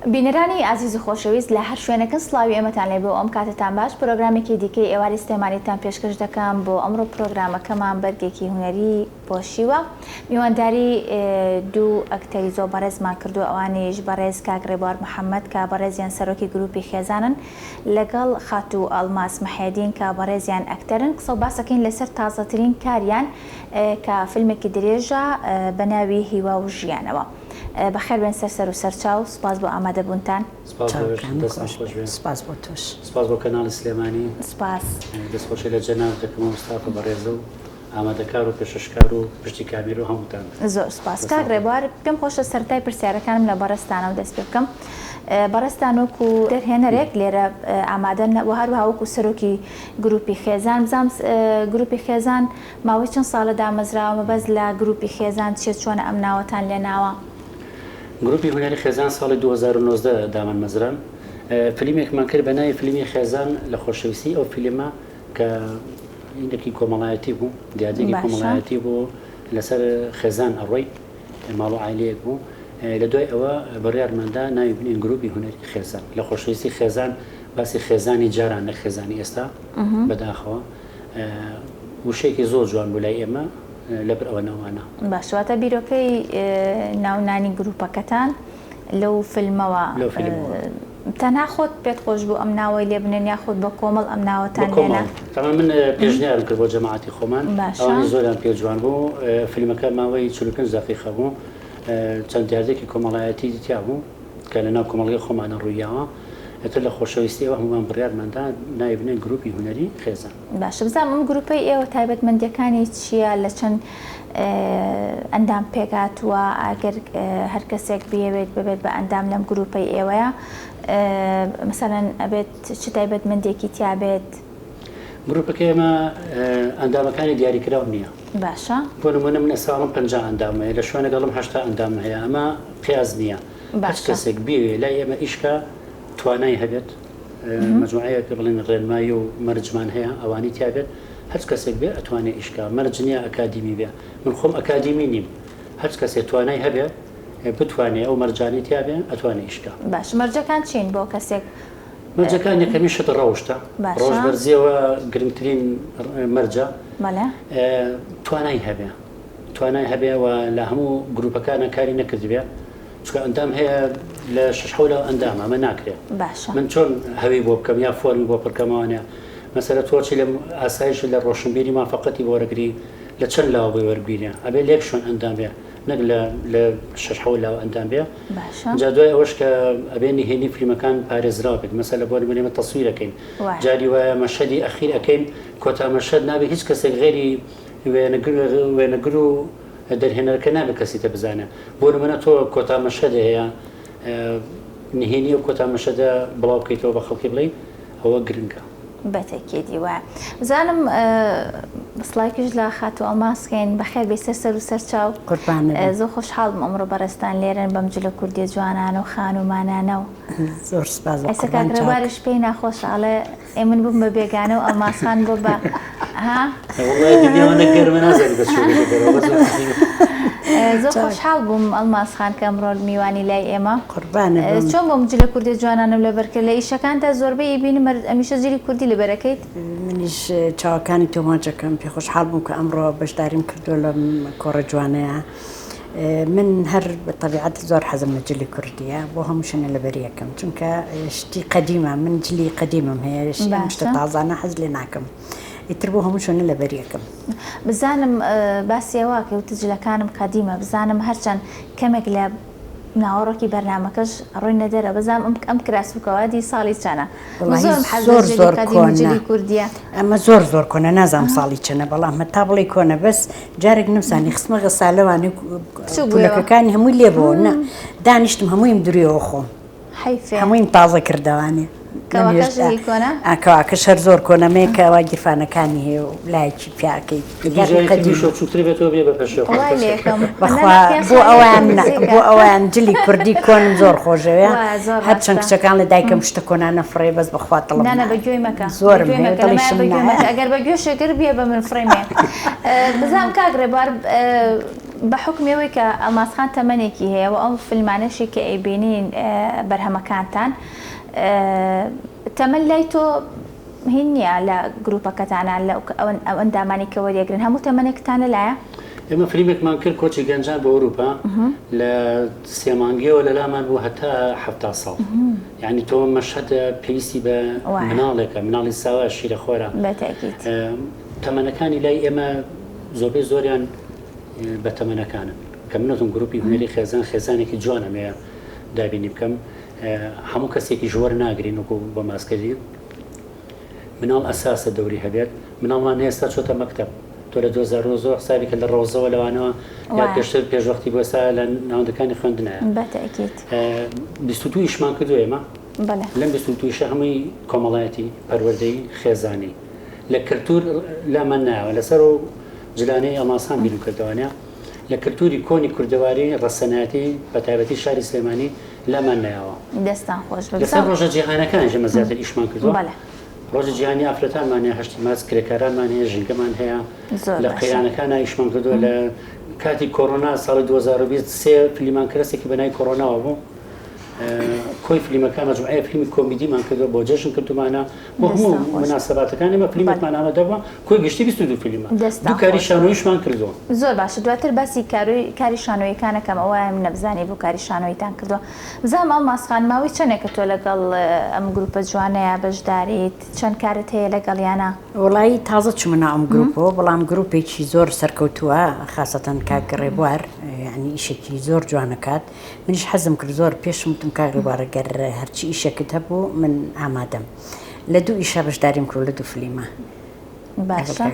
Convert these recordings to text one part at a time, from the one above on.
بینەرانی ئازیز و خۆشەویست لە هەر شوێنێکن سڵاوی ئێمەتان لێ بێ و ئەم کاتەتان باش پرۆگرامێکی دیکەی ئێوارەی سلێمانیتان پێشکەش دەکەم بۆ ئەمڕۆ پرۆگرامەکەمان بەرگێکی هونەری پۆشیوە میوانداری دوو ئەکتەری زۆر بەڕێزمان کردووە ئەوانیش بەڕێز کاک ڕێبوار محەممەد کە بەڕێزیان سەرۆکی گروپی خێزانن لەگەڵ خاتوو ئەڵماس محێدین کە بەڕێزیان ئەکتەرن قسە و باسەکەین لەسەر تازەترین کاریان کە فیلمێکی درێژە بە ناوی هیوا و ژیانەوە. بەخێر بێن سەر سەر و سەرچاو سوپاس بۆ ئامادەبوونتان. سپاس بۆ ئێوەش دەستتان خۆش بێ. سپاس بۆ تۆش. سپاس بۆ کەناڵی سلێمانی. سپاس. دەستخۆشی لە جەنابت دەکەم و ستافە بەڕێزە و ئامادەکار و پێشەشکار و پشتی کامێرە و هەمووتان. زۆر سپاس کاک ڕێبوار پێم خۆشە سەرەتای پرسیارەکانم لە بەڕێزتانەوە دەست پێ بکەم. بەڕێزتان وەکو دەرهێنەرێک لێرە ئامادەن و هەروەها وەکو سەرۆکی گروپی خێزان بزانم گروپی خێزان ماوەی چەند ساڵە دامەزراوە مەبەست لە گروپی خێزان چیە چۆنە ئەم ناوەتان لێ ناوە؟ گروپی هونەری خێزان ساڵی 2019 دامانمەزران فلیمێکمان کرد بە ناوی فلیمی خێزان لە خۆشەویستی ئەو فیلمە کە هینێکی کۆمەڵایەتی بوو دیاردەیەکی کۆمەڵایەتی بوو لەسەر خێزان ئەڕۆی ماڵ و عایلەیەک بوو لە دوای ئەوە بڕیارماندا ناوی بنێین گروپی هونەری خێزان لە خۆشەویستی خێزان باسی خێزانی جاران نەک خێزانی ئێستا بەداخەوە وشەیەکی زۆر جوان بوو لای ئێمە لەبەر ئەوە ناومانا. باشە واتە بیرۆکەی ناونانی گروپەکەتان لەو فیلمەوە لەو فیلمەوە. تەنها خۆت پێت خۆش بوو ئەم ناوەی لێ بنێن یاخود بە کۆمەڵ ئەم ناوەتان لێنا؟ تەبعەن من پێشنیارم کرد بۆ جەماعەتی خۆمان باشە. ئەوانیش زۆریان پێ جوان بوو فیلمەکە ماوەی 45 دەقیقە بوو چەند دیاردەیەکی کۆمەڵایەتی تیا بوو کە لە ناو کۆمەڵگەی خۆمانە ڕوویاوە ئیتر لە خۆشەویستی ئەوە هەموومان بڕیارمان دا ناوی بنێین گروپی هونەری خێزان. باشە بزانم ئەم گروپەی ئێوە تایبەتمەندیەکانی چیە لە چەند ئەندام پێکهاتووە ئەگەر هەر کەسێک بیەوێت ببێت بە ئەندام لەم گروپەی ئێوەیە مەسەلەن ئەبێت چ تایبەتمەندێکی تیا بێت؟ گروپەکەی ئێمە ئەندامەکانی دیاریکراو نییە. باشە. بۆ نموونە من ئێستا ئەڵێم 50 ئەندام هەیە لە شوێنێک ئەڵێم 80 ئەندام هەیە ئەمە قیاس نییە. هەچ کەسێک بیەوێ لای ئێمە ئیش کا توانای هەبێت مەجموعەیەک بڵێن ڕێنمایی و مەرجمان هەیە ئەوانی تیا بێت هەچ کەسێک بێ ئەتوانێ ئیش کا مەرج نییە ئەکادیمی بێ من خۆم ئەکادیمی نیم هەچ کەسێ توانای هەبێ بتوانێ ئەو مەرجانەی تیا بێ ئەتوانێ ئیش کا. باش مەرجەکان چین بۆ کەسێک؟ مەرجەکان یەکەمین شت ڕەوشتە ڕەوشت بەرزیەوە گرنگترین مەرجە توانای هەبێ توانای هەبێ و لە هەموو گروپەکانە کاری نەکردبێ چونکە ئەندام هەیە لە شەش حەولا ئەندامە ئەمە ناکرێ باشە من چۆن هەوی بۆ بکەم یا فۆرمی بۆ پڕکەمەوانە مەسەلە تۆ چی لە ئاسایش لە ڕۆشنبیری مافەقەتی بۆ وەرەگری لە چەند لاوە بۆی وەربگیرێ ئەبێ لە یەک شوێن ئەندام بێ نەک لە لە شەش حەوت لاوە ئەندام بێ باشە جا دوای ئەوەش کە ئەبێ نهێنی فیلمەکان پارێزراو بێت مەسەلە بۆ نمونە ئێمە تەسویر ئەکەین وایە جاری وایە مەشهەدی ئەخیر ئەکەین کۆتا مەشهەد نابێ هیچ کەسێک غەیری وێنەگر وێنەگر و دەرهێنەرەکە نابێ کەسی تر بزانێ بۆ نمونە تۆ کۆتا مەشهەدە هەیە نهێنی ئەو کۆتا مەشهەدە بڵاو بکەیتەوە بە خەڵکی بڵێی ئەوە گرنگە. بەتەکیدی وایە بزانم سڵاوێکیش لە خاتوو ئەڵماس کەین بەخێر بێی سەر سەر و سەر چاو قوربانت بم. زۆر خۆشحاڵ بووم ئەمڕۆ بەڕێزتان لێرەن بەم جلە کوردیە جوانانە و خانوومانانە و زۆر سپاس بە ئێستا کاک قوربان چاک. ڕێبواریش پێی ناخۆشە ئەڵێ ئێ من بووم بە بێگانە و ئەڵماس خان بووە بە ها؟ وەڵای دنیا ئەوەندە گەرمە نازانی بە چۆ بێتە دەرەوە بەس زۆر خۆشحاڵ بووم ئەڵماس خان کە ئەمڕۆ میوانی لای ئێمە. قوربانت بم. چۆن بووم جلە کوردیە جوانانەم لەبەر کرد لە ئیشەکانتا زۆربەی ئەیبینم ئەمیشە جلی کوردی لەبەر ئەکەیت؟ منیش چاوەکانی تۆ ماچ ئەکەم پێ خۆشحاڵ بووم کە ئەمڕۆ بەشداریم کردووە لەم کۆڕە جوانەیە. من هەر بە تەبیعەت زۆر حەزم لە جلی کوردیە بۆ هەموو شوێنێ لەبەری ئەکەم چونکە شتی قەدیمە من جلی قەدیمم هەیە ئەم شتە تازانە حەز لێ ناکەم ئیتر بۆ هەموو شوێنێ لەبەری ئەکەم. بزانم باسی ئەوە ئەکەی وتت جلەکانم قەدیمە بزانم هەرچەند کەمێک لە ناوەڕۆکی بەرنامەکەش ڕۆینە دەرەوە بزانم ئەم ئەم کراس و کەوا دی ساڵی چەنە من وەڵاهی زۆرم حەز لە زۆر جلی زۆر قەدیم و کۆنە جلی کوردیە. ئەمە زۆر زۆر کۆنە نازانم ساڵی چەنە بەڵام هەتا بڵێی کۆنە بەس جارێک نەمزانی خستمە غەسالەوانێ بچوک بوویەوە. پولەکەکانی هەمووی لێ بۆوە نا دانیشتم هەموویم درویەوە خۆم حەیفێ. هەموویم تازە کردەوانێ کەواکەش هی کۆنە؟ ئا کەواکەش هەر زۆر کۆنە مێ کەوا گیرفانەکانی هەیە و لایەکی پیاکەی دووجاری تر بیشۆ بچووکتر بێتەوە بێ بە پەشێو خۆم وای لێکەم بەخوا بۆ ئەوان بۆ ئەوان جلی کوردی کۆنم زۆر خۆشەوێ هەرچەند کچەکان لە دایکم شتە کۆنانە فڕێ بەس بەخوا دڵم نانا بە گوێی مەکە زۆرم هەیە دڵیشم نایە ئەگەر بە گوێ شەکر بیە بە من فڕێ مێ بزانم کاک ڕێبوار. بە حوکمی ئەوەی کە ئەڵماس خان تەمەنێکی هەیە و ئەو فیلمانەشی کە ئەیبینین بەرهەمەکانتان تەمەن لای تۆ هین نییە لە گروپەکەتانە لە ئەو ئەندامانی کە وەریەگرن هەموو تەمەنێکتان لەلایە؟ ئێمە فلیمێکمان کرد کۆچی گەنجان بۆ ئەوروپا لە سێ مانگیەوە لەلامان بوو هەتا 70 ساڵ یعنی تۆ مەشهد پێویستی بە مناڵێکە مناڵی ساوا شیرەخۆرە تەمەنەکانی لای ئێمە زۆربەی زۆریان بە تەمەنەکانن کە من وتم گروپی هونەری خێزان خێزانێکی جوان ئەمەیە دابینی بکەم هەموو کەسێکیش وەرناگرین وەکو بۆ ماسکردی مناڵ ئەساسە دەوری هەبێت مناڵمان ئێستا چۆتە مەکتەب تۆ لە 2009 حسابی کە لە ڕەوزەوە لەوانەوە یا پێشتر پێشوەختی بۆ ئێستا لە ناوەندەکانی خوێندنایە بەتەکیت 22 ئیشمان کردو ئێمە لەم 22 ئیشە هەمووی کۆمەڵایەتی پەروەردەی خێزانی لە کەلتور لامان نایەوە لەسەر ئەو جلانەی ئەڵماسخان بیرم کردەوانە لە کەلتوری کۆنی کوردەواری ڕەسەنایەتی بە تایبەتی شاری سلێمانی لامان نایەوە. دەستان خۆش بێت. لەسەر ڕۆژە جیهانەکانیش ئێمە زیاتر ئیشمان کردووە. ڕۆژی جیهانی ئافرەتانمان هەیە هەشتی مارس کرێکارانمان هەیە ژینگەمان هەیە لە قەیرانەکانا ئیشمان کردووە لە کاتی کۆرۆنا ساڵی 2020 سێ فلیمان کەرەسێکی بەناوی کۆرۆناوە بوو کۆی فلیمەکان مەجموعەیە فلیمی کۆمیدیمان کردووە بۆ جەژن کردومانە بۆ هەموو موناسەباتەکان ئێمە فلیمێکمان ئامادە بووە کۆی گشتی 22 فلیمە دوو کاری شانۆییشمان کردووە. زۆر باشە دواتر باسی کاری شانۆییەکان ئەکەم ئەوە من نەمزانی بوو کاری شانۆییتان کردووە بزانم ئەڵماس خان ماوەی چەنێکە تۆ لەگەڵ ئەم گروپە جوانەیا بەشداریت چەند کارت هەیە لەگەڵیانا؟ وەڵایی تازە چوومە ناو ئەم گروپەوە بەڵام گروپێکی زۆر سەرکەوتووە خاسەتەن کاک ڕێبوار یانی ئیشێکی زۆر جوان ئەکات منیش حەزم کرد زۆر پێشم وتم کاک ڕێبوار گەر هەرچی ئیشێکت هەبوو من ئامادەم لە دوو ئیشا بەشداریم کرد لە دوو فلیمە باشە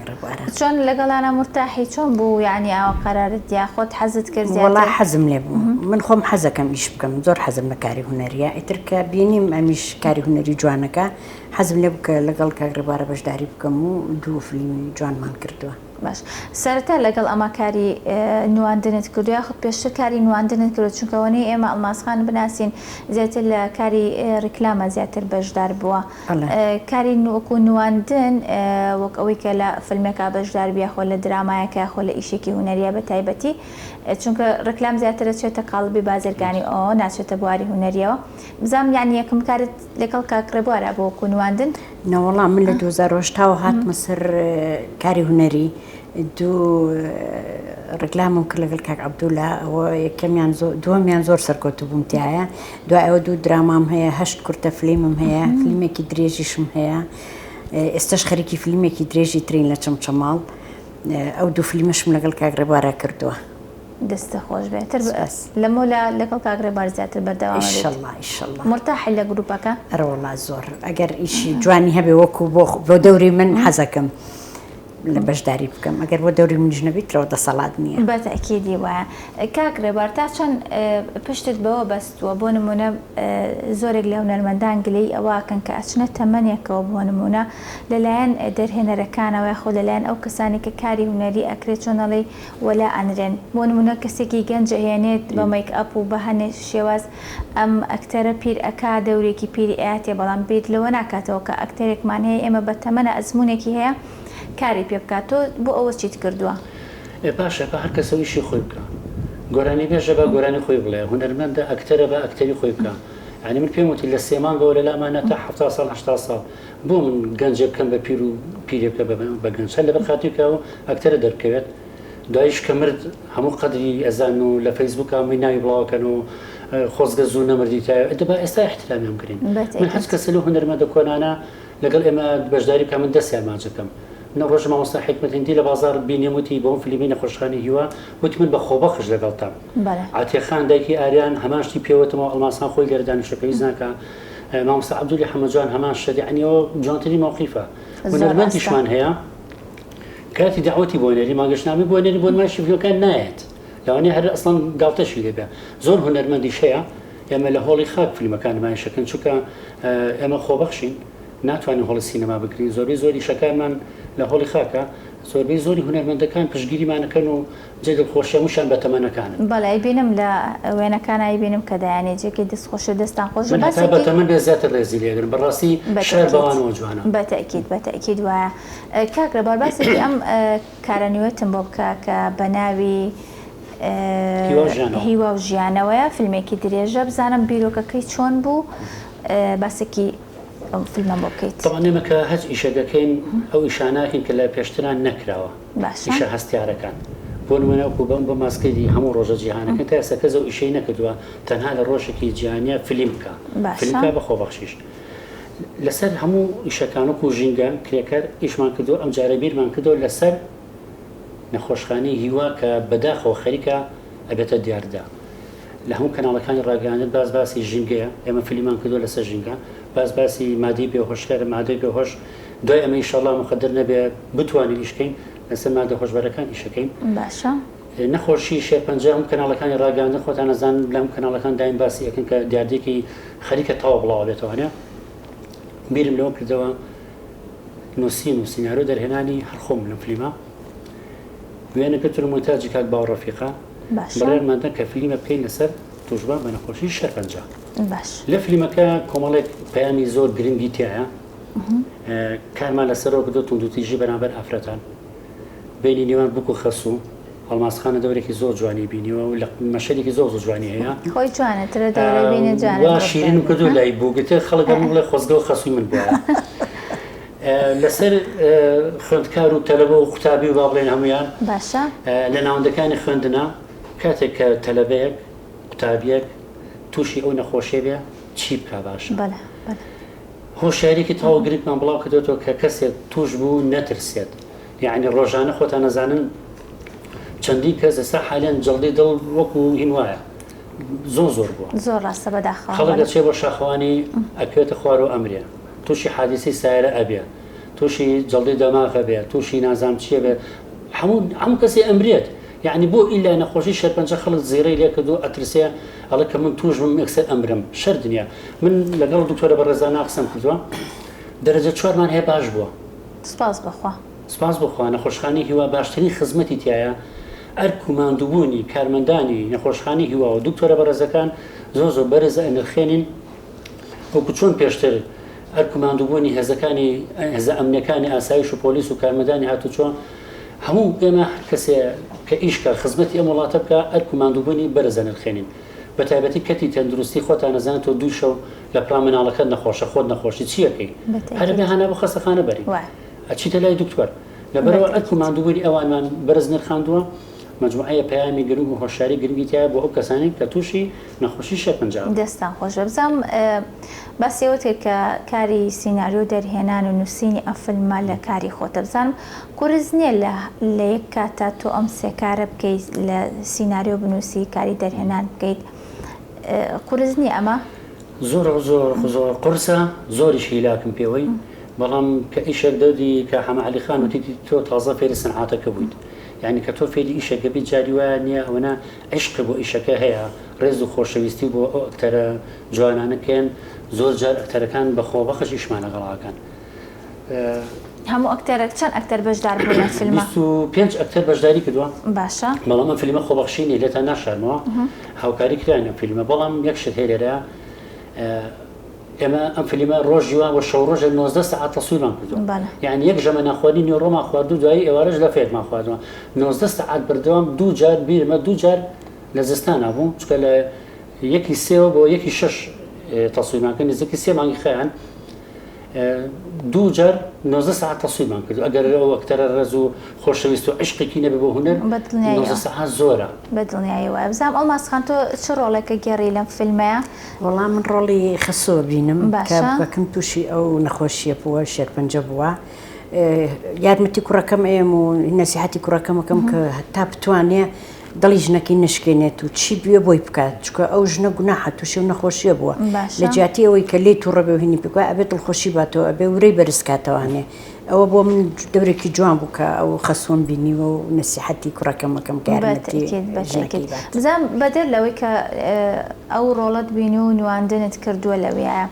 چۆن لەگەڵیانە مورتاحی چۆن بوو یعنی ئاوا قەرارت یا خۆت حەزت کرد وەڵا حەزم لێ بوو من خۆم حەزەکەم ئیش بکەم زۆر حەزم لە کاری هونەریە ئیتر کە بینیم ئەمیش کاری هونەری جوانەکە حەزم لێ بوو کە لەگەڵ کاک ڕێبوارە بەشداری بکەم و دوو فلیمی جوانمان کردووە. باش سەرەتا لەگەڵ ئەمە کاری نواندنت کردو یاخود پێشتر کاری نواندنت کردو چونکە ئەوەنەی ئێمە ئەڵماس خان بناسین زیاتر لە کاری ڕیکلامە زیاتر بەشدار بووە کاری وەکو نواندن وەک ئەوەی کە لە فیلمێکا بەشدار بی یاخۆ لە درامایەکە یاخۆ لە ئیشێکی هونەریە بە تایبەتی چونکە ڕیکلام زیاتر ئەچێتە قاڵبی بازرگانی ئەوە ناچێتە بواری هونەریەوە بزانم یانی یەکەم کارت لەگەڵ کاک ڕێبوارا بوو وەکو نواندن؟ نەوەڵا من لە 2008 ەوە هاتمە سەر کاری هونەری دوو ڕیکلامم کرد لەگەڵ کاک عەبدولا ئەوە یەکەمیان زۆر دووەمیان زۆر سەرکەوتوو بووم تایە دوای ئەوە دوو درامام هەیە هەشت کورتە فلیمم هەیە فلیمێکی درێژیشم هەیە ئێستش خەریکی فلیمێکی درێژی ترین لە چەمچەماڵ ئەو دوو فلیمەشم لەگەڵ کاک ڕێبوارا کردووە. دەستت خۆش بێت تر لەمەولا لەگەڵ کاک ڕێبوار زیاتر بەردەوام ئەبیت. ئیشەڵا ئیشەڵا. مورتاحی لە گروپەکە؟ ئەرەوەڵا زۆر ئەگەر ئیشی جوانی هەبێ وەکو بۆ بۆ دەوری من حەزەکەم لە بەشداری بکەم ئەگەر بۆ دەوری منیش نەبی ترەوە دەسەڵات نییە. بە تەئکیدی وایە. کاک ڕێبوار تا چەند پشتت بەوە بەستووە بۆ نموونە زۆرێک لە هونەرمەندان گلەیی ئەوە ئەکەن کە ئەچنە تەمەنێکەوە بۆ نموونە لەلایەن دەرهێنەرەکانەوە یاخۆ لەلایەن ئەو کەسانەی کە کاری هونەری ئەکرێت چۆن ئەڵێی وەلا ئەنرێن بۆ نمونە کەسێکی گەنج ئەهێنێت بە مەیک ئەپ و بە هەنێ شێواز ئەم ئەکتەرە پیر ئەکا دەورێکی پیری ئەیاتێ بەڵام بیر لەوە ناکاتەوە کە ئەکتەرێکمان هەیە ئێمە بە تەمەنە ئەزمونێکی هەیە کاری پێ بکات تۆ بۆ ئەوە چیت کردووە؟ ئێ باشە با هەر کەسەو ئیشی خۆی بکا گۆرانی بێژە با گۆرانی خۆی بڵێ هونەرمەندە ئەکتەرە با ئەکتەری خۆی بکا یانی من پێم وتی لە سێ مانگەوە لە لامانە تا 70 ساڵ 80 ساڵ بۆ من گەنجێ بکەم بە پیر و پیرێ بکە بە گەنج هەر لەبەر خاتری کە ئەو ئەکتەرە دەربکەوێت دوایش کە مرد هەموو قەدری ئەزان و لە فەیسبوک هەمووی ناوی بڵاوەکەن و خۆزگە زوو نەمردی تا دەبا ئێستا احترامیان بگرین من هەچ کەسە لەو هونەرمەندە کۆنانە لەگەڵ ئێمە بەشداری بکە من دەستیان ماچەکەم من ڕۆژ مامۆستا حیکمەت هندی لە بازاڕ بینیم وتی بۆم فلیمی نەخۆشخانەی هیوا وتی من بە خۆبەخش لەگەڵتام عەتیە خان دایکی ئاریان هەمان شتی پێوتمەوە ئەڵماسان خۆی لێرە دانیشە پێویست ناکا مامۆستا عەبدولی حەمەجوان هەمان شت یعنی ئەوە جوانترین مەوقیفە هونەرمەندیشمان هەیە کاتی داوەتی بۆ نێری مانگەشنامەی بۆ نێری بۆ نمایشی فیلمەکان نایەت لەوانەیە هەر ئەسڵەن گاڵتەشی لێ بێ زۆر هونەرمەندیش هەیە ئێمە لە هۆڵی خاک فیلمەکان نمایشەکەن چونکە ئێمە خۆبەخشین ناتوانین هۆڵی سینەما بگرین زۆربەی زۆری ئیشەکانمان لە هۆڵی خاکە زۆربەی زۆری هونەرمەندەکان پشتگیریمانەکەن و جێ دڵخۆشی هەمووشیان بە تەمەنەکانن. بەڵێ ئەیبینم لە وێنەکانا ئەیبینم کە دایانێ جێگەی دەست خۆشیە دەستان خۆش من هەتا بە تەمەن بێ زیاتر ڕێزی لێ ئەگرم بەڕاستی شار بەوانەوە جوانە. بە تەئکید بە تەئکید وایە کاک ڕێبوار باسێکی ئەم کارە نوێتم بۆ بکە کە بە ناوی. هیوا و ژیانەوەیە فیلمێکی درێژە بزانم بیرۆکەکەی چۆن بوو باسێکی ئەو فیلمەم بۆ بکەیت. تەبعەن ئێمە کە هەچ ئیشێک ئەکەین ئەو ئیشانە ئەکەین کە لە پێشترا نەکراوە باشە. ئیشە هەستیارەکان بۆ نمونە وەکو بەم بۆ ماسکەی هەموو ڕۆژە جیهانەکە تا ئێستا کەس ئەو ئیشەی نەکردووە تەنها لە ڕۆژێکی جیهانیا فلیم بکا فلیم باشە. بکا بە خۆبەخشیش لەسەر هەموو ئیشەکان وەکو ژینگە کرێکەر ئیشمان کردووە ئەم جارە بیرمان کردەوە لەسەر نەخۆشخانەی هیوا کە بەداخەوە خەریکە ئەبێتە دیاردە لە هەموو کەناڵەکانی ڕاگەیاندن باس باسی ژینگەیە، ئێمە فلیمان کردووە لەسەر ژینگە، باس باسی مادەی بێهۆشکەرە، مادەی بێهۆش دوای ئەمە ئیشەڵا موقەدەر نەبێ بتوانین ئیش کەین لەسەر مادە هۆشبەرەکان ئیشەکەین. باشە. نەخۆشی شێرپەنجە هەموو کەناڵەکانی ڕاگەیاندن خۆتان ئەزانن لە هەموو کەناڵەکان دایم باسی ئەکەن کە دیاردەیەکی خەریکە تەواو بڵاو ئەبێتەوانێ بیرم لەوە کردەوە نووسین و سیناریۆ دەرهێنانی هەر خۆم لەم فلیمە وێنەگرتن و مۆنتاجی کاک باوەڕ ڕەفیقە باشە. بڕیارمان دا کە فلیمە بکەین لەسەر توشبوان بە نەخۆشی شێرپەنجە. باش. لە فلیمەکە کۆمەڵێک پەیامی زۆر گرنگی تیایە. کارمان لەسەرەوە کردووە توندوتیژی بەرامبەر ئافرەتان. بینی نێوان بوک و خەسوو. ئەڵماسخانە دەورێکی زۆر جوانی بینیوە و لە مەشهەدێکی زۆر زۆر جوانی هەیە. خۆی جوانە ترە دەورە بینە جوانە. وا شیرینم کردووە لای بوک ئیتر خەڵک هەموو بڵێ خۆزگە و خەسووی من بوایە. لەسەر خوێندکار و تەلەبە و قوتابی و با بڵێن هەمویان باشە لە ناوەندەکانی خوێندنا کاتێک کە تەلەبەیەک قوتابیەک تووشی ئەو نەخۆشیە بێ چی بکا باشە بەڵێ بەڵێ. هۆشیاریەکی تەواو گرنگمان بڵاو کردوێتەوە کە کەسێک توش بوو نەترسێت یعنی ڕۆژانە خۆتان نەزانن چەندین کەس ئێستا حالیان جەڵدەی دڵ وەکو هین وایە زۆر زۆر بووە زۆر ڕاستە بەداخەوە خەڵک دەچێ بۆ شاخەوانی ئەکەوێتە خوار و ئەمرێ تووشی حادیسەی سایرە ئەبێ تووشی جەڵدەی دەماغ ئەبێ تووشی نازام چیە بێ هەموو هەموو کەسێ ئەمرێت یعنی بۆ ئیلا نەخۆشی شێرپەنجە خەڵک زیڕەی لێ کردو ئەترسێ ئەڵێ کە من تووش بم یەکسەر ئەمرم شەرت نییە من لەگەڵ دکتۆرە بەڕێزانا قسەم کردووە دەرەجە چوارمان هەیە باش بووە سپاس بەخوا. سپاس بۆ خوا نەخۆشخانەی هیوا باشترین خزمەتی تیایە ئەرک و ماندووبوونی کارمەندانی نەخۆشخانەی هیوا و دکتۆرە بەڕێزەکان زۆر زۆر بەرز ئەنرخێنین وەکو چۆن پێشتر ئەرک و ماندووبوونی هێزەکانی هێزە ئەمنیەکانی ئاسایش و پۆلیس و کارمەندانی هاتوچۆ هەموو ئێمە هەر کەسێ کە ئیش کا خزمەتی ئەم وڵاتە بکا ئەرک و ماندووبوونی بەرز ئەنرخێنین بە تایبەتی کەرتی تەندروستی خۆتان ئەزانن تۆ دوو شەو لە پڕا مناڵەکەت نەخۆشە خۆت نەخۆشی چی ئەکەی هەر ئەبێ هانا بۆ خەستەخانە بەری ئەچیتە لای دکتۆر لەبەرئەوە ئەرک و ماندووبوونی ئەوانمان بەرز نرخاندووە مەجموعەیە پەیامی گرنگ و هۆشیاری گرنگی تیایە بۆ ئەو کەسانەی کە تووشی نەخۆشی شێرپەنجە ئەبن. دەستتان خۆش بێ بزانم باسی ئەوەت کرد کە کاری سیناریۆ دەرهێنان و نووسینی ئەم فیلمە لە کاری خۆتە بزانم قورس نییە لە لە یەک کاتا تۆ ئەم سێ کارە بکەیت لە سیناریۆ بنووسی کاری دەرهێنان بکەیت قورس نییە ئەمە؟ زۆر زۆر زۆر قورسە زۆریش هیلاکم پێوەی بەڵام کە ئیشێک دەردی کە حەمە عەلی خان وتیتی تۆ تازە فێری سنعاتەکە بوویت یانی کە تۆ فێری ئیشێکە بیت جاری وایە نییە ئەوەنە عیشق بۆ ئیشەکە هەیە ڕێز و خۆشەویستی بۆ ئەو ئەکتەرە جوانانە کێن زۆر جار ئەکتەرەکان بە خۆبەخش ئیشمان لەگەڵ ئەکەن. هەموو ئەکتەرەک چەند ئەکتەر بەشدار بوون لەم فیلمە؟ 25 ئەکتەر بەشداری کردووە باشە بەڵام ئەم فیلمە خۆبەخشی نییە لێتان ناشارمەوە هاوکاری کراین ئەم فیلمە بەڵام یەک شت هەیە لێرە ئێمە ئەم فیلمە ڕۆژی وا بۆ شەو ڕۆژێک 19 سەعات تەسویرمان کردووە بەڵێ. یعنی یەک ژەمە ناخواردنی نیوەڕۆمان خواردو دوایی ئێوارەش لەفەیەکمان خواردووە 19 سەعات بەردەوام دوو جار بیرمە دوو جار لە زستانا بوو چونکە لە یەکی سێوە بۆ یەکی شەش تەسویرمان کرد نزیکی سێ مانگی خایان دوو جار 19 سەعات تەسویرمان کرد ئەگەر ئەو ئەکتەرە ڕێز و خۆشەویست و عیشقێکی نەبێ بۆ هونەر بەدڵنیاییەوە 19 سەعات زۆرە. بەدڵنیایی وایە بزانم ئەڵماس خان تۆ چ ڕۆڵێکە گێڕی لەم فیلمەیا؟ وەڵا من ڕۆڵی خەسوو ئەبینم کە باشە. بووکەکەم تووشی ئەو نەخۆشییە بووە شێرپەنجە بووە یارمەتی کوڕەکەم ئەیەم و نەسیحەتی کوڕەکەم ئەکەم کە هەتا بتوانێ دڵی ژنەکەی نەشکێنێت و چی بوێ بۆی بکات چونکە ئەو ژنە گوناحە تووشی ئەو نەخۆشییە بووە لە باشە. جیاتی ئەوەی کە لێی تووڕە بێ و هینی پێ بکات ئەبێ دڵخۆشی باتەوە ئەبێ ورەی بەرز کاتەوانێ ئەوە بۆ من دەورێکی جوان بوو کە ئەو خەسووەم بینیوە و نەسیحەتی کوڕەکەم ئەکەم کە یارمەتی بەتەئکید بەتەئکید ژنەکەی بات. بزانم بەدەر لەوەی کە ئەو ڕۆڵەت بینی و نواندنت کردووە لەویایە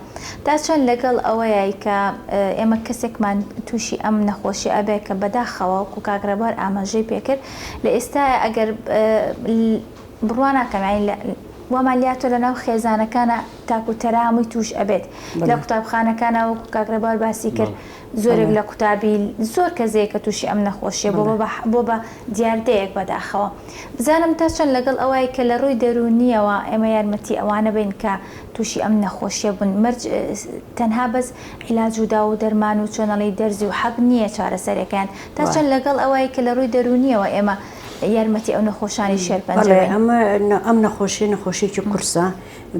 تا چەند لەگەڵ ئەوەیای کە ئێمە کەسێکمان تووشی ئەم نەخۆشیە ئەبێ کە بەداخەوە وەکو کاک ڕێبوار ئاماژەی پێکرد لە ئێستایا ئەگەر بڕوا ناکەم یانی لە. وامان لاتۆ لە ناو خێزانەکانە تاکو تەرا هەمووی توش ئەبێت لە قوتابخانەکانە وەکو کاک ڕێبوار باسی کرد زۆرێک لە قوتابی زۆر کەس هەیە کە توشی ئەم نەخۆشیە بۆ بۆ بە دیاردەیەک بەداخەوە بزانم تا چەند لەگەڵ ئەوای کە لە ڕووی دەروونیەوە ئێمە یارمەتی ئەوانە بین کە توشی ئەم نەخۆشیە بوون مەرج تەنها بەس عیلاج و داو و دەرمان و چۆنەڵی دەرزی و حەب نییە چارەسەرەکەیان تا چەند لەگەڵ ئەوای کە لە ڕووی دەروونیەوە ئێمە یارمەتی ئەو نەخۆشانی شێرپەنجە بەڵێ ئەمە ئەم نەخۆشیە نەخۆشیەکی قورسە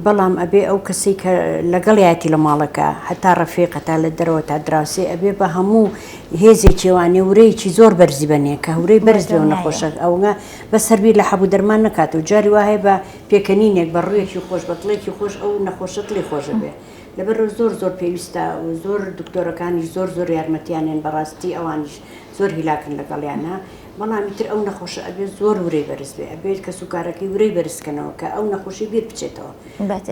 بەڵام ئەبێ ئەو کەسەی کە لەگەڵیایەتی لە ماڵەکە هەتا ڕەفیق هەتا لە دەرەوە تا دراوسێ ئەبێ بە هەموو هێزێکیوانێ ورەیەکی زۆر بەرزی بەنێ کە هورەی بەرز لەو نەخۆشە ئەوە بەس هەر بیر لە حەب و دەرمان نەکاتەوە جاری وا هەیە بە پێکەنینێک بە ڕوویەکی خۆش بە دڵێکی خۆش ئەو نەخۆشە دڵی خۆش ئەبێ لەبەرئەوە زۆر زۆر پێویستە و زۆر دکتۆرەکانیش زۆر زۆر یارمەتیانێن بەڕاستی ئەوانیش زۆر هیلاکن لەگەڵیانا بەڵام ئیتر ئەو نەخۆشە ئەبێ زۆر ورەی بەرز بێ ئەبێ کەسوکارەکەی ورەی بەرز کەنەوە کە ئەو نەخۆشی بیر بچێتەوە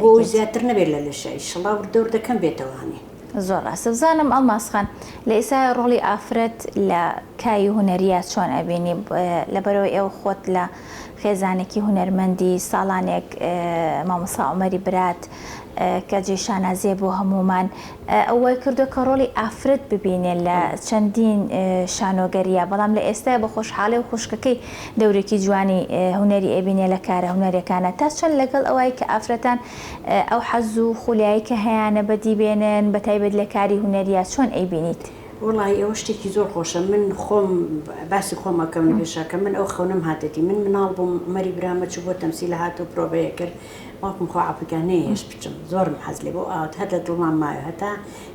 بۆ ئەوەی زیاتر نەبێت لە لەشا ئیشەڵا وردە وردە کەم بێتەوە هەنێ. زۆر ڕاستە بزانم ئەڵماس خان لە ئێستا ڕۆڵی ئافرەت لە کای هونەرییا چۆن ئەبینی لەبەرئەوەی ئێوە خۆت لە خێزانێکی هونەرمەندی ساڵانێک مامۆستا عومەری برات کە جێی شانازیە بۆ هەموومان ئەو وای کردووە کە ڕۆڵی ئافرەت ببینێ لە چەندین شانۆگەریە بەڵام لە ئێستای بە خۆشحاڵی و خوشکەکەی دەورێکی جوانی هونەری ئەبینێ لە کارە هونەریەکانە تا چەند لەگەڵ ئەوای کە ئافرەتان ئەو حەز و خولیایی کە هەیانە بەدی بێنن بە تایبەت لە کاری هونەریە چۆن ئەیبینیت؟ وەڵاهی ئەوە شتێکی زۆر خۆشە من خۆم باسی خۆم ئەکەم لە پێشا کە من ئەو خەونەم هاتەدی من مناڵ بووم عومەری برام ئەچوو بۆ تەمسیل هاتەوە پرۆڤەی ئەکرد باوکم خوا عەفوی کا نەیهێشت بچم زۆرم حەز لێ بوو ئاوات هەر لە دڵمان مایە هەتا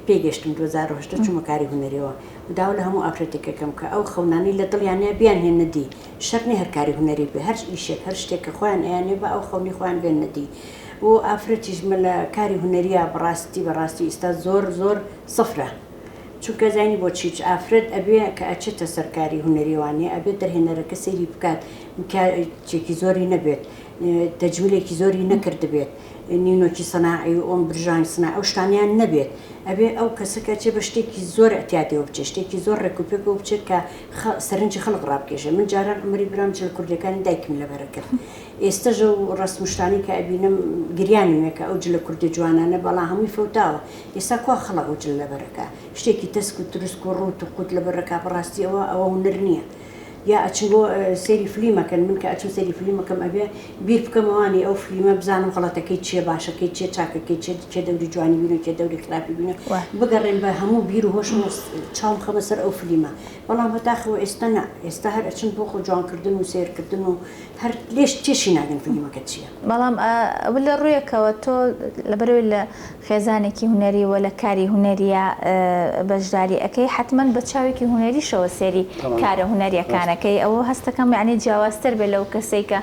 پێی گەشتم 2018 چوومە کاری هونەریەوە و داوا لە هەموو ئافرەتێک ئەکەم کە ئەو خەونانەی لە دڵیانە بیانهێننە دی شەرت نیە هەر کاری هونەری بێ هەر ئیشێک هەر شتێک کە خۆیان ئەیانەوێ با ئەو خەونەی خۆیان بێننە دی و ئافرەتیش مە لە کاری هونەرییا بەڕاستی بەڕاستی ئیستا زۆر زۆر سفرە چونکە زانی بۆچی ئافرەت ئەبێ کە ئەچێتە سەر کاری هونەریەوانێ ئەبێت دەرهێنەرەکە سەیری بکات مکیاجێکی زۆری نەبێت تەجمیلێکی زۆری نەکردبێت نینۆکی سەناعی و ئۆم برژانگ سناعی ئەو شتانەیان نەبێت ئەبێ ئەو کەسە کە ئەچێ بە شتێکی زۆر ئیعتیادیەوە بچێت شتێکی زۆر ڕێک و پێکەوە بچێت کە سەرنجی خەڵک ڕابکێشێ من جاران عومەری برام جلە کوردیەکانی دایکم لەبەرە کرد ئێستەش ئەو ڕەسم و شتانەی کە ئەبینم گریانم یە کە ئەو جلە کوردیە جوانانە بەڵام هەمووی فەوتاوە ئێستا کوا خەڵک ئەو جلە لەبەرەکا شتێکی تەسک و تروسک و ڕووت و قووت لەبەرەکا بەڕاستی ئەوە ئەوە هونەر نییە یا ئەچن بۆ سەیری فلیمەکەن من کە ئەچم سەیری فلیمەکەم ئەبێ بیر بکەمەوانی ئەو فلیمە بزانم غەڵەتەکەی چییە باشەکەی چییە چاکەکەی چییە کێ دەوری جوانی بینۆ کێ دەوری خراپی بینۆ بگەڕێم بە هەموو بیر و هۆشم و چاوم خەمە سەر ئەو فلیمە بەڵام بەداخەوە ئێستا نا ئێستا هەر ئەچن بۆ خۆ جوانکردن و سەیرکردن و هەر لێش تێشی ناگەن فلیمەکە چییە. بەڵام ئەوە لە ڕوویەکەوە تۆ لەبەرئەوەی لە خێزانێکی هونەری و لە کاری هونەرییا بەشداری ئەکەی حەتمەن بە چاوێکی هونەریشەوە سەیری کارە هونەریەکان ئەکەی ئەوە هەستەکەم یانی جیاوازتر بێ لەو کەسەی کە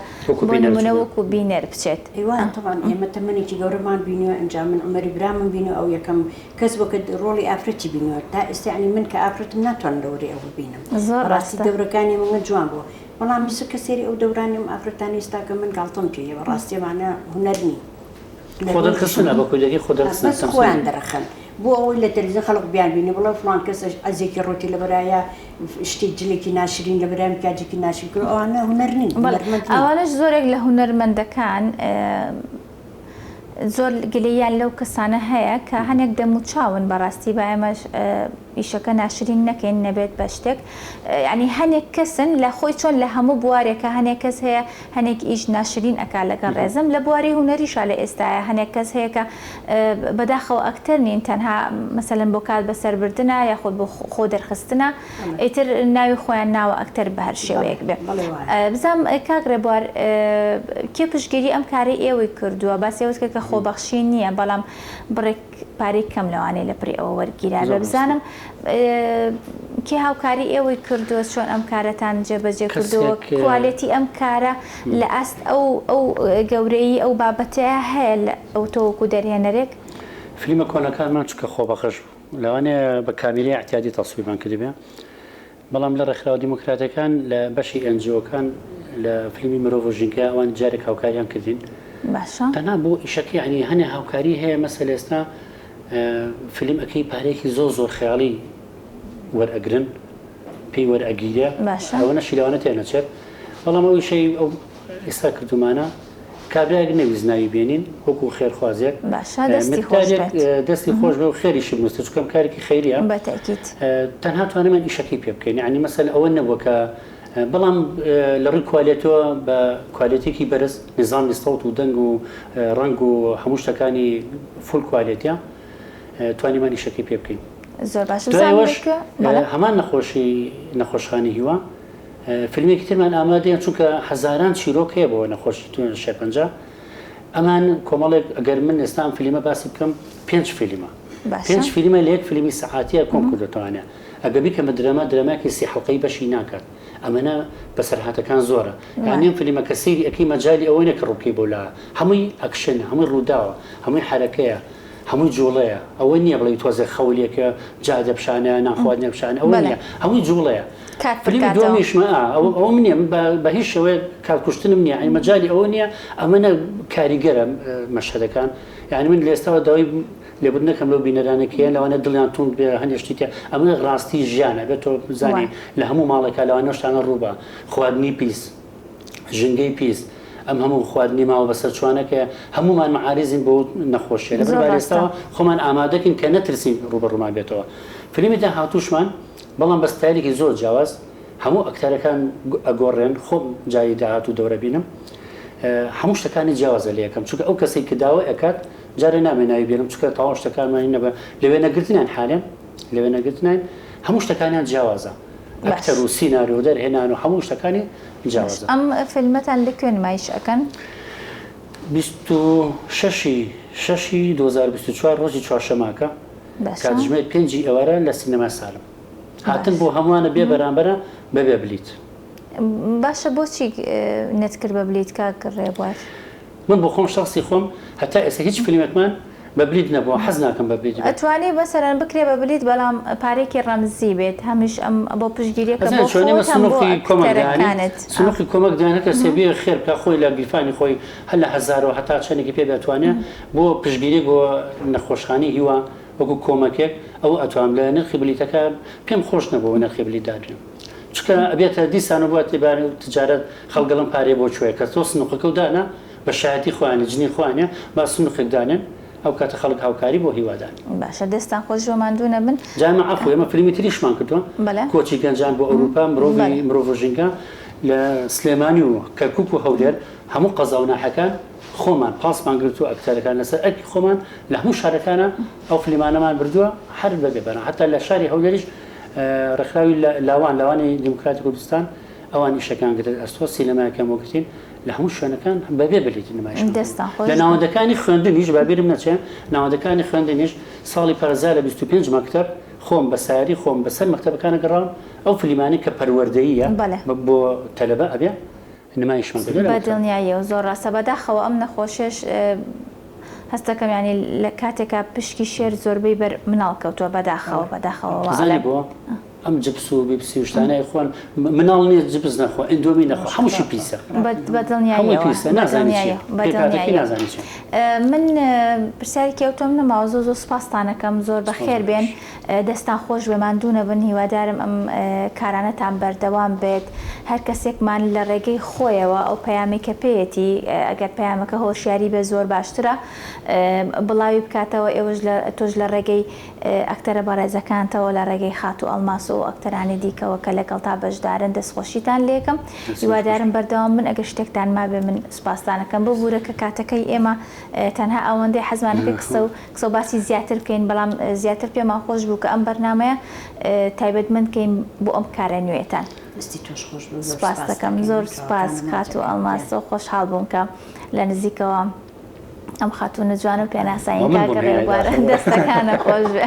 بۆ نمونە وەکو بینەر بچێت. ئەی وایە تەبعەن ئێمە تەمەنێکی گەورەمان بینیوە ئینجا من عومەری برامم بینیوە ئەو یەکەم کەس بووە کە ڕۆڵی ئافرەتی بینیوە تا ئێستا یانی من کە ئافرەتم ناتوانم لەوەری ئەو ببینم بەڕاستی دەورەکانی منگە جوان بووە بەڵام ئیستا کە سەیری ئەو دەورانی ئەم ئافرەتانەی ئیستا کە من گاڵتەم پێیە بەڕاستی ئەمانە هونەر نین. خۆ دەرخستنە بە کوردیەکەی خۆ دەرخستنە بەس خۆیان دەرەخەن بۆ ئەوەی لە تەلەفزیۆن خەڵک بیان بینێ بڵێ فڵان کەس عەزێکی ڕووتی لەبەرایە شتێک جلێکی ناشرین لەبەرایە مکیاجێکی ناشرین کردوە ئەوانە هونەر نین بەڵێ هونەرمەند نین. ئەوانەش زۆرێک لە هونەرمەندەکان زۆر گلەییان لەو کەسانە هەیە کە هەنێک دەموچاون بەڕاستی با ئێمەش ئیشەکە ناشرین نەکەین نەبێت بە شتێک یانی هەنێک کەسن لە خۆی چۆن لە هەموو بوارێکە هەنێک کەس هەیە هەنێک ئیش ناشرین ئەکا لەگەڵ ڕێزم لە بواری هونەریشا لە ئێستایا هەنێک کەس هەیە کە بەداخەوە ئەکتەر نین تەنها مەسەلەن بۆ کات بەسەر بردنە یاخود بۆ خۆ دەرخستنە ئیتر ناوی خۆیان ناوە ئەکتەر بە هەر شێوەیەک بێ بزانم کاک ڕێبوار کێ پشتگیری ئەم کارەی ئێوەی کردووە باسی ئەوەت کرد کە خۆبەخشی نییە بەڵام بڕێک پارەی کەم لەوانەیە لە پڕی ئەوە وەرگیرابێ بزانم کێ هاوکاری ئێوەی کردووە چۆن ئەم کارەتان جێبەجێ کردووە کوالێتی ئەم کارە لە ئاست ئەو ئەو گەورەیی ئەو بابەتەیە هەیە لە ئەو تۆ وەکو دەرهێنەرێک؟ فلیمە کۆنەکانمان چونکە خۆبەخش بوو لەوانەیە بە کامیرەی ئیعتیادی تەسویرمان کردبێ بەڵام لە ڕێکخراوە دیموکراتەکان لە بەشی NGO کان لە فلیمی مرۆڤ و ژینگە ئەوان جارێک هاوکاریان کردین باشە. تەنها بۆ ئیشەکە یانی هەنێ هاوکاری هەیە مەسەل ئێستا فلیم ئەکەی پارەیەکی زۆر زۆر خەیاڵی وەرئەگرن پێی وەرئەگیرێ باشە. ئەوە نەشی لەوانە تێ نەچێت بەڵام ئەو ئیشەی ئەو ئێستا کردومانە. کابرایەک نەویست ناوی بێنین وەکو خێرخوازێک باشە دەستی خۆش مقدارێک بێت دەستی خۆش بێ و خێریشی بنووسێت چونکە ئەم کارێکی خەیریە بە تەئکید. تەنها توانیمان ئیشەکەی پێ بکەین یانی مەسەل ئەوە نەبووە کە بەڵام لە ڕووی کوالێتەوە بە کوالێتێکی بەرز نیزامی سەوت و دەنگ و ڕەنگ و هەموو شتەکانی full quality ە توانیمان ئیشەکەی پێ بکەین. زۆر باشە دوای بزانم ئەوەش لەکوێ بەڵێ. هەمان نەخۆشی نەخۆشخانەی هیوا فیلمێکی ترمان ئامادەیە چونکە هەزاران چیرۆک هەیە بۆ نەخۆشی شێرپەنجە ئەمان کۆمەڵێک ئەگەر من ئێستا ئەم فیلمە باسی بکەم پێنج فیلمە باشە. پێنج فیلمە لە یەک فیلمی سەعاتیە کۆم کردۆتەوانە ئەگەر بیکەمە درەما درەماکی سێ حەڵقەی بەشی ناکات ئەمەنە بەسەرهاتەکان زۆرە یانی ئەم فیلمە کە سەیری ئەکەی مەجالی ئەوەی نیە کە ڕووبکەی بۆ لا هەمووی ئەکشنە هەمووی ڕووداوە هەمووی حەرەکەیە هەمووی جوڵەیە ئەوە نییە بڵێی تۆزێک خەو لێکە جادە بشانە نان خواردنێک بشانە ئەوە بەڵێ نییە هەمووی جوڵەیە کات فیلمی پڕکاتەوە. دووەمیشمە ئا ئەوە ئەوەم نییە من بە بە هیچ شێوەیەک کات کوشتنم نییە یانی مەجالی ئەوە نییە ئەمەنە کاریگەرە مەشهەدەکان یانی من لە ئێستاوە داوای لێبوردن دەکەم لەو بینەرانەی کە یان لەوانەیە دڵیان توند بێ هەندێک شتی تیا ئەمە ڕاستی ژیانە بێت تۆ بزانی وە. لە هەموو ماڵێکا لەوانەیە ئەو شتانە ڕووبا خواردنی پیس ژینگەی پیس ئەم هەموو خواردنی ماوە بەسەرچوانەکەیە هەموومان معاریزین بۆ نەخۆشیە لەبەر زۆر با ڕاستە. لێستاوە خۆمان ئامادەکەین کە نەترسین ڕووبەڕوومان بێتەوە فیلمی داهاتووشمان بەڵام بە ستایلێکی زۆر جیاواز هەموو ئەکتەرەکان ئەگۆڕێن خۆم جاری داهاتوو دەورە بینم هەموو شتەکانی جیاوازە لە یەکەم چونکە ئەو کەسەی کە داوای ئەکات جارێ نامێ ناوی بێنم چونکە تەواو شتەکانمان هینە بە لە وێنەگرتنیان حالێن لە وێنەگرتنین هەموو شتەکانیان جیاوازە باش. ئەکتەر و سیناریۆ و دەرهێنان و هەموو شتەکانی باش جیاوازە. ئەم فیلمەتان لە کوێ نمایش ئەکەن؟ 26 ی شەشی 2024 ڕۆژی چوارشەماکە باشە. کاتژمێر پێنجی ئێوارە لە سینەمای سالم. هاتن باش. بۆ هەمووانە بێ بەرامبەرە بەبێ بلیت. باشە بۆچی نەتکرد بە بلیت کاک ڕێبوار؟ من بۆ خۆم شەخسی خۆم هەتا ئێستا هیچ فیلمێکمان بە بلیت نەبووە حەز ناکەم بە بلیت بێت. ئەتوانی مەسەلەن بکرێ بە بلیت بەڵام پارەیەکی ڕەمزی بێت هەمیش ئەم بۆ پشتگیریەکە ئەزانی بۆ چۆن ئێمە خۆت هەم بۆ سنوقی کۆمەک دانین ئەکتەرەکانت. سنوقی کۆمەک دانین هەر کەسێ بێ خێر بکا خۆی لە گیرفانی خۆی هەر لە هەزارەوە هەتا چەندێکی پێ بێ ئەتوانێ بۆ پشتگیریەک بۆ نەخۆشخانەی هیوا وەکو کۆمەکێک ئەوە ئەتوانم لە نرخی بلیتەکە پێم خۆش نەبوو نرخی بلیت دابنێم چونکە ئەبێتە دیسانەوە بووە تجارەت خەڵک دەڵێن پارەی بۆ کوێیە کە تۆ سنوقەکەو دانا بە شایەتی خۆیانە جنی خۆیانە با سنوقێک دانێن ئەو کاتە خەڵک هاوکاری بۆ هیوادان. باشە دەستان خۆش بێ ماندوو نەبن. جا ئێمە عەفو ئێمە فیلمی تریشمان کردووە بەلێ. کۆچی گەنجان بۆ ئەوروپا مرۆڤی بەلێ. مرۆڤ و ژینگە لە سلێمانی و کەرکوک و هەولێر هەموو قەزا و ناحیەکان خۆمان پاسمان گرتووە ئەکتەرەکان لەسەر ئەرکی خۆمان لە هەموو شارەکانا ئەو فیلمانەمان بردووە هەر بەبێ بەران هەتا لە شاری هەولێریش ڕێکخراوی لاوان لاوانی دیموکراتی کوردستان ئەوان ئیشەکان گرتە ئەستۆ سینەمایەکیان بۆ گرتین لە هەموو شوێنەکان بەبێ بلیت نمایشمان کردووە. دەستتان خۆش لە بێ. ناوەندەکانی خوێندنیش با بیرم نەچێ ناوەندەکانی خوێندنیش ساڵی پارزا لە 25 مەکتەب خۆم بە ساری خۆم بەسەر مەکتەبەکانە گەڕاوم ئەو فلیمانەی کە پەروەردەییە بەڵێ. بۆ تەلەبە ئەبێ نمایشمان کردووە لە بە مەکتەب. دڵنیاییەوە زۆر ڕاستە بەداخەوە ئەم نەخۆشیەش هەست دەکەم یانی لە کاتێکا پشکی شێر زۆربەی بەر مناڵ کەوتووە بەداخەوە بەداخەوە وا زانی ئەڵێم. بۆ؟ ئەم جپس و بیپسی و شتانە ئەیخۆن مناڵ نیە جپس نەخوا ئیندۆمی نەخوا هەمووشی پیسە هەمووی پیسە نازانی چیە پێکهاتەکەی نازانی چیە. من پرسیارێکی ئەوتۆم نەماوە زۆر زۆر سوپاستان ئەکەم زۆر بەخێر بێن دەستان خۆش بێ ماندوو نەبن هیوادارم ئەم کارانەتان بەردەوام بێت هەر کەسێکمان لە ڕێگەی خۆیەوە ئەو پەیامەی کە پێیەتی ئەگەر پەیامەکە هۆشیاری بێ زۆر باشترە بڵاوی بکاتەوە ئێوەش لە تۆش لە ڕێگەی ئەکتەرە بەڕێزەکانتەوە لە ڕێگەی خاتوو ئەڵماس و ئەکتەرانی دیکەوە کە لەگەڵتا بەشدارن دەستخۆشیتان لێکەم هیوادارم بەردەوام بن ئەگەر شتێکتان مابێ من سوپاستان ئەکەم ببورە کە کاتەکەی ئێمە تەنها ئەوەندەی حەزمان کرد قسە و قسە و باسی زیاتر بکەین بەڵام زیاتر پێمان خۆش بوو کە ئەم بەرنامەیە تایبەتمەند کەین بۆ ئەم کارە نوێتان. دەستی تۆش خۆش بێ زۆر سوپاس سوپاست دەکەم دەکەین زۆر سوپاس چاوەکانم خاتوو ماچ ئەڵماس ئەکەم زۆر خۆشحاڵ بووم کە لە نزیکەوە ئەم خاتوونە جوانە پێناساین من کاکە بۆم هێنای ڕێبوار داخڵ. دەستەکانە خۆش بێ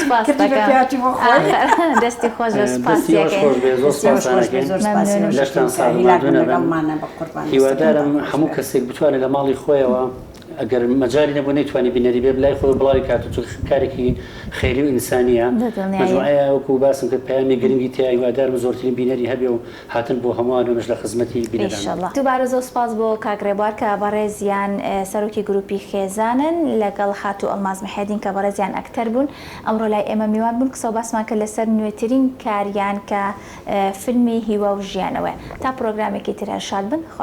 سوپاس کردی بە دەکەم پیاوەتی بۆ خۆی. ئاخر دەستی خۆش بێ سوپاسی دەستی ئێوەش ئەکەین. خۆش بێ زۆر دەستی ئێوەش سوپاستان خۆش بێ ئەکەین زۆر سوپاسی مەمنونم. ئێوەش لەشتان ئەکەین کە ساغ هیلاک ماندوو بوون نەبن لەگەڵمانە بە قوربان دەستەکانتان هیوادارم خۆش هەموو بێ. کەسێک بتوانێت لە ماڵی خۆیەوە ئەگەر مەجالی نەبوو نەیتوانی بینەری بێ لای خۆی بڵاوی کات و چونکە کارێکی خەیری و ئینسانیە بە دڵنیاییەوە. مەجموعەیە وەکو باسم کرد پەیامی گرنگی تیایە هیوادارم زۆرترین بینەری هەبێ و هاتن بۆ هەمووان و ئێمەش لە خزمەتی بینەران بین. ئیشەڵا. دووبارە زۆر سوپاس بۆ کاک ڕێبوار کە بەڕێزیان سەرۆکی گروپی خێزانن لەگەڵ خاتوو ئەڵماس محێدین کە بەڕێزیان ئەکتەر بوون ئەمڕۆ لای ئێمە میوان بوون قسەو باسمان کرد لەسەر نوێترین کاریان کە فیلمی هیوا و ژیانەوەیە تا پرۆگرامێکی تر هەر شاد بن خواتان.